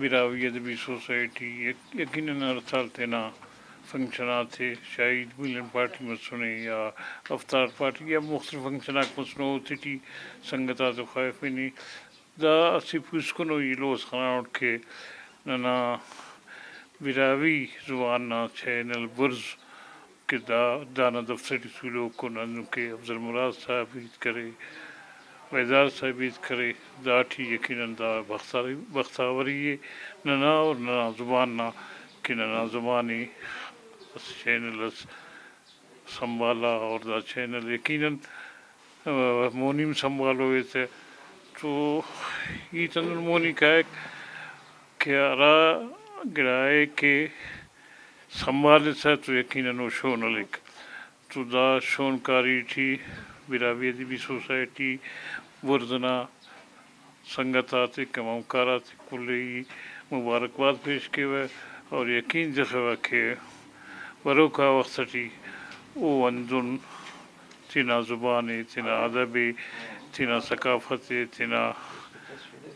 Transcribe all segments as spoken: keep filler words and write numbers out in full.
براہوئی ادبی سوسائٹی یک-، یقیناً ہڑتال تینا فنکشن آتے، شاہی ملن پارٹی مسنے یا افطار پارٹی یا مختلف فنکشن آک مسنے، اوتیٹی سنگت آتے خواہفینے۔ دا اسہ پوسکنو ایلو اس خناٹ کہ ننا براہوئی زبان نا چینل بڑز کہ دا، دانا دفتر ٹی تولوک ان، ہندن کہ افضل مراد صاحب ہیت کرے، ویدار صاحب ہیت کرے، داٹی یقیناً دا بختاری-، بختاوری ءِ ننا اور ننا زبان نا، کہ ننا زبان ءِ اسہ چینل اس سنبھالا اور دا چینل یقیناً، آ، مونی ہم سنبھالوئے تہ۔ تو ہیت ہندن مونی کائک کہ ہرا گڑا ءِ کہ سنبھالسہ تو یقیناً او شون ہلیک۔ تو دا شون کاری ٹی براہوئی ادبی سوسائٹی بڑز نا سنگت آتے، کمامکار آتے کل ءِ ای مبارکباد پیش کیوہ اور یقین تخوہ کہ بروکا وخت ٹی او ہندن تینا زبان ءِ، تینا ادب ءِ، تینا ثقافت ءِ، تینا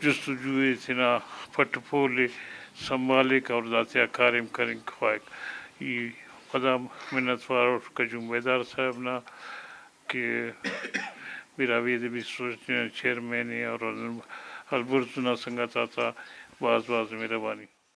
جستجو ءِ، تینا پٹ پول ءِ سنبھالیک اور داتیا کاریم کننگ خواہک۔ ای پدا منت وار اٹ کجو بیدار صاحب نا کہ براہوئی ادبی سوسائٹی نا چیئرمین ءِ اور البرز نا سنگت آتا بھاز بھاز مہربانی۔